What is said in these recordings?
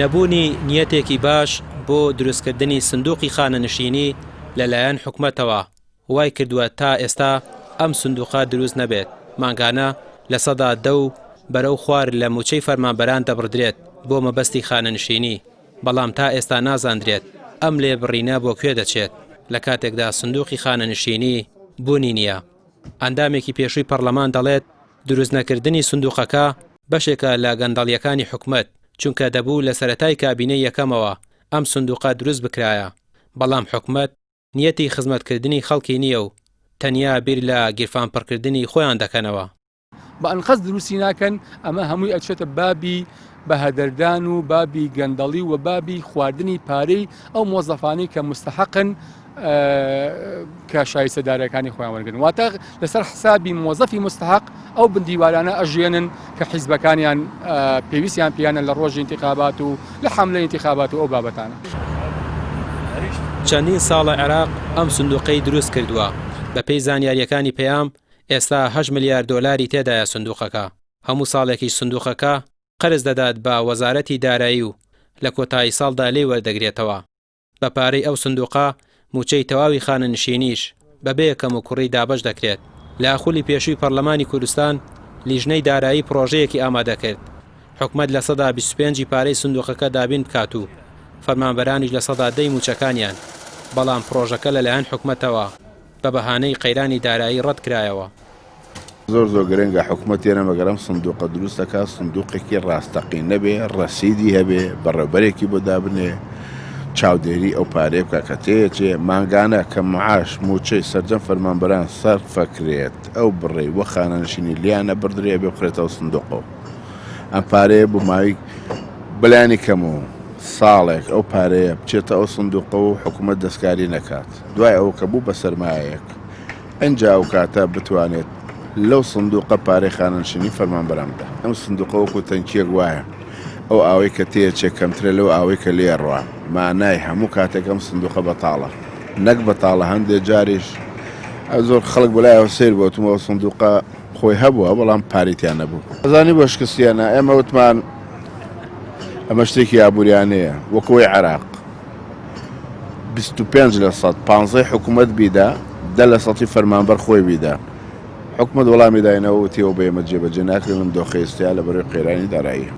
نەبوونی نیەتێکی باش بۆ دروستکردنی سندوقی خانەنشینی لەلایەن حکومەتەوە وای کردووە تا ئێستا ئەم سندوقە دروست نەبێت، مانگانە 10% و بەرەو خوار لە مووچەی فەرمانبەران دەبڕدرێت بۆ مەبەستی خانەنشینی، بەڵام تا ئێستا نازاندرێت ئەم لێبڕینە بۆ کوێ دەچێت، لە کاتێکدا سندوقی خانەنشینی بوونی نییە. ئەندامێکی پێشووی پەڕلەمان دەڵێت، دروستنەکردنی سندوقەکە بەشێکە لە گەندەڵییەکانی حکومەت، چونکە دەبوو لە سەرەتای کابینەی یەکەمەوە ئەم سندوقە دروست بکرایە، بەڵام حکومەت نیەتی خزمەتکردنی خەڵکی نییە و تەنیا بیر لە گیرفانپڕکردنی خۆیان دەکەنەوە. بە ئەنقەست دروستی ناکەن، ئەمە هەمووی ئەچێتە بابی بەهەدەردان و بابی گەندەڵی و بابی خواردنی پارەی ئەو مۆزەفانەی کە مستحقن کە شایستە دارایەکانی خۆیان وەرگن واتە لەسەر حسابی مۆزەفی مستحق ئەو بندیوارانە ئەژێنن کە حیزبەکانیان پێویستیان پیانە لە ڕۆژی انتخابات و لە حملە انتخابات و ئەو بابەتانە. چەندین ساڵە عێراق ئەم سندوقەی دروست کردووە، بەپێی زانیارییەکانی پەیام ئێستا هەشت ملیار دۆلاری تێدایە سندوقەکە، هەموو ساڵێکیش سندوقەکە قەرز دەدات بە وەزارەتی دارایی و لە کۆتایی ساڵدا لێی وەردەگرێتەوە. بە پارەی ئەو سندوقە مووچەی تەواوی خانەنشینیش بەبێ کەموکوڕی دابەش دەکرێت. لە خولی پێشووی پەرلەمانی کوردستان لیژنەی دارایی پڕۆژەیەکی ئامادەکرد حکومەت 25% ی پارەی سندوقەکە دابین بکات و فەرمانبەرانیش 10% ی مووچەکانیان، بەڵام پڕۆژەکە لەلایەن حکومەتەوە بە بەهانەی قەیرانی دارایی ڕەتکرایەوە. زۆر زۆر گرنگە حکومەت تێنە مەگەر ئەم سندوقە دروست دەکات سندوقێکی ڕاستەقینە بێ ڕەسیدی هەبێ بەڕێوبەرێکی بۆ دابنێ چاودێری ئەو پارەیە بکات کە تێچێ مانگانە کە معاش موچەی سەرجەم فەرمانبەران سەرفەکرێت ئەو بڕەی وە خانەنشینی لیان نەبڕدرێ بێ بخرێتەوە سندوقەوە ئەم پارەیە بۆ ماوەی بەلایەنی کەم و ساڵێک ئەو پارەیە بچێتە ئەو سندوقە و حکوومەت دەستکاری نەکات دوای ئەوە کە بوو بە سەرمایەک ئنجا ئەو کاتە بتوانێت لەو سندوقە پارەی خانەنشینی فەرمانبەران بدا. ئەم سندوقە وەکو تەنکیەک وایە، ئەو ئاوەی کە تێیەچێ کەمترە لەو ئاوەی کە لێیەڕوا. مانای هەموو کاتێک ئەم سندوقە بەتاڵە. نەک بەتاڵە هەندێ جاریش زۆر خەڵک بەلایەوە سەیر بووە وتم ئەو سندوقە خۆی هەبووە بەڵام پارەی تیا نەبوو. ئەزانی بۆ شکستیانە؟ ئێمە وتمان ئەمە شتێکی ئابووریانەیە وەکو ئەوەی عێراق. 25 لە سەد پانزەی حکوومەت بیدا دە لە سەتی فەرمانبەر خۆی بیدا حکومەت وەڵامی داینەوە وتیەوە بە ئێمە جێبەجێ ناکرێن لەم دۆخەی ئێستا لە بەرەی قەیرانی دارایی.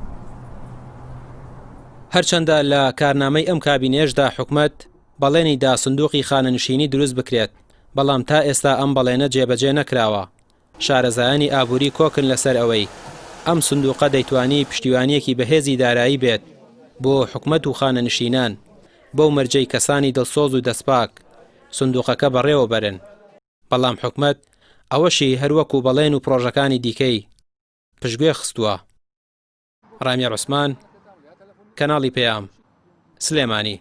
هەرچەندە لە کارنامەی ئەم کابینەیەشدا حکومەت بەڵێنی دا سندوقی خانەنشینی دروست بکرێت، بەڵام تا ئێستا ئەم بەڵێنە جێبەجێ نەکراوە. شارەزایانی ئابووری کۆکن لەسەر ئەوەی ئەم سندوقە دەیتوانی پشتیوانییەکی بەهێزی دارایی بێت بۆ حکومەت و خانەنشینان، بەو مەرجەی کەسانی دڵسۆز و دەستپاک سندوقەکە بەڕێوەبەرن، بەڵام حکومەت ئەوەشی هەروەکو بەڵێن و پڕۆژەکانی دیکەی پشتگوێ خستووە. ڕامیار عوسمان، کەناڵی پەیام، سلێمانی.